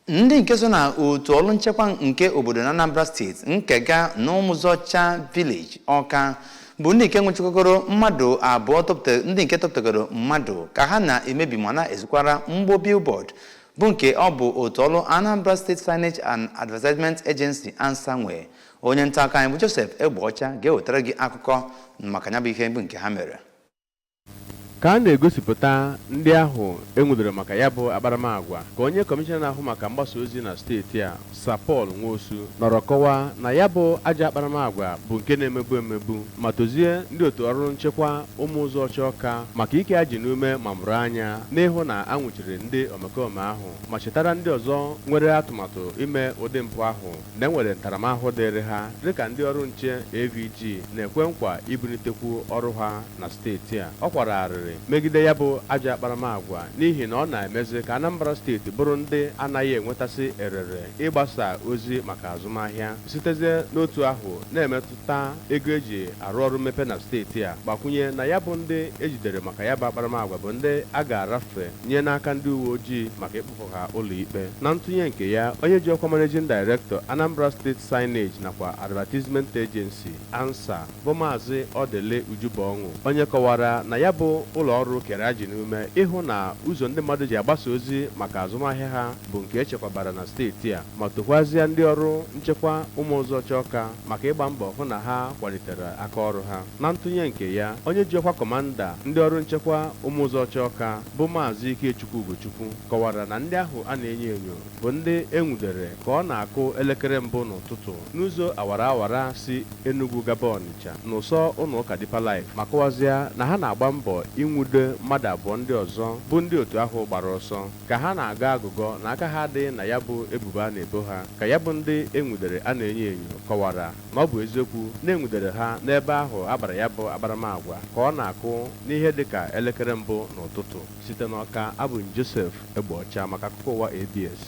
Ndị nke so na otu ọrụ nchekwa nke obodo na Anambra Steeti, nkega na Ụmụzọcha Village, Ọka, bụ ndị nke nwụchikọgoro mmadụ abụọ, ndị nke tọpụtagoro mmadụ ka ha na-emebi ma na-ezukwara mgbo billboard, bụ nke ọ bụ otu ọrụ Anambra State Signage and Advertisement Agency, ANSAA, nwe. Onye nta akụkọ anyị bụ Joseph Egbeọcha ga-ewetara gị akụkọ maka ya bụ ihe bụ nke ha mere. Ka a na-egosipụta ndị ahụ enwudoro maka ya bụ akparamagwa, ka onye kọmishọna na-ahụ maka mgbasa ozi na steeti a, Sir Paul Nwosu, nọrọ kọwaa na ya bụ ajọ akparamagwa bụ nke na-emegbu emegbu, ma tozie ndị otu ọrụ nchekwa Ụmụzọcha Ọka maka ike ha ji n'ume ma mụrụ anya n'ịhụ na a nwụchiri ndị omekome ahụ, ma chetara ndị ọzọ nwere atụmatụ ime ụdị mpụ ahụ na enwere ntaramahụhụ dịrị ha, dịka ndị ọrụ nche AVG na-ekwe nkwa ibunitekwu ọrụ ha na steeti a. Ọ kwara arịrị megide ya bụ ajọ akparamagwa n'ihi na ọ na-emezi ka Anambra Steeti bụrụ ndị anaghị enwetasị erere ịgbasa ozi maka azụmahịa, sitezie n'otu ahụ na-emetụta ego eji arụ ọrụ mmepe na steeti a. Gbakwunye na ya bụ ndị ejidere maka ya bụ akparamagwa bụ ndị a ga-arafe nye n'aka ndị uwe ojii maka ịkpụpụ ha ụlọ ikpe. Na ntụnye nke ya, onye ji ọkwa Managing Director, Anambra State Signage nakwa Advertisement Agency, ANSAA, bụ Maazị Odele Ujubọṅụ, onye kọwara na ya bụ ụlọ ọrụ kere ajị n'ume ịhụ na ụzọ ndị mmadụ ji agbasa ozi maka azụmahịa ha bụ nke echekwabara na steeti a, ma tokwazie ndị ọrụ nchekwa Ụmụzọcha Ọka maka ịgba mbọ hụ na ha kwalitere aka ọrụ ha. Na ntụnye nke ya, onye ji ọkwa kọmanda ndị ọrụ nchekwa Ụmụzọcha Ọka, bụ Maazị Ikechukwu Ugochukwu, kọwara na ndị ahụ a na-enyo enyo bụ ndị enwudere ka ọ na-akụ elekere 1 n'ụtụtụ n'ụzọ awara awara si Enugu gaba Ọnịcha, n'ụsọ ụlọ ụka Deeper Life, ma kọwazie na ha na-agba mbọ inwude mmadụ abụọ ndị ọzọ bụ ndị otu ahụ gbara ọsọ, ka ha na-aga agụgọ na aka ha adịghị na ya bụ ebubo a na-ebo ha. Ka ya bụ ndị enwudere a na-enyo enyo kọwara na ọ bụ eziokwu na enwudere ha n'ebe ahụ akpara ya bụ akparamagwa ka ọ na-akụ n'ihe dịka elekere 1 n'ụtụtụ. Site n'Ọka, abụ m Joseph Egbeọcha maka akụkọ ụwa ABS.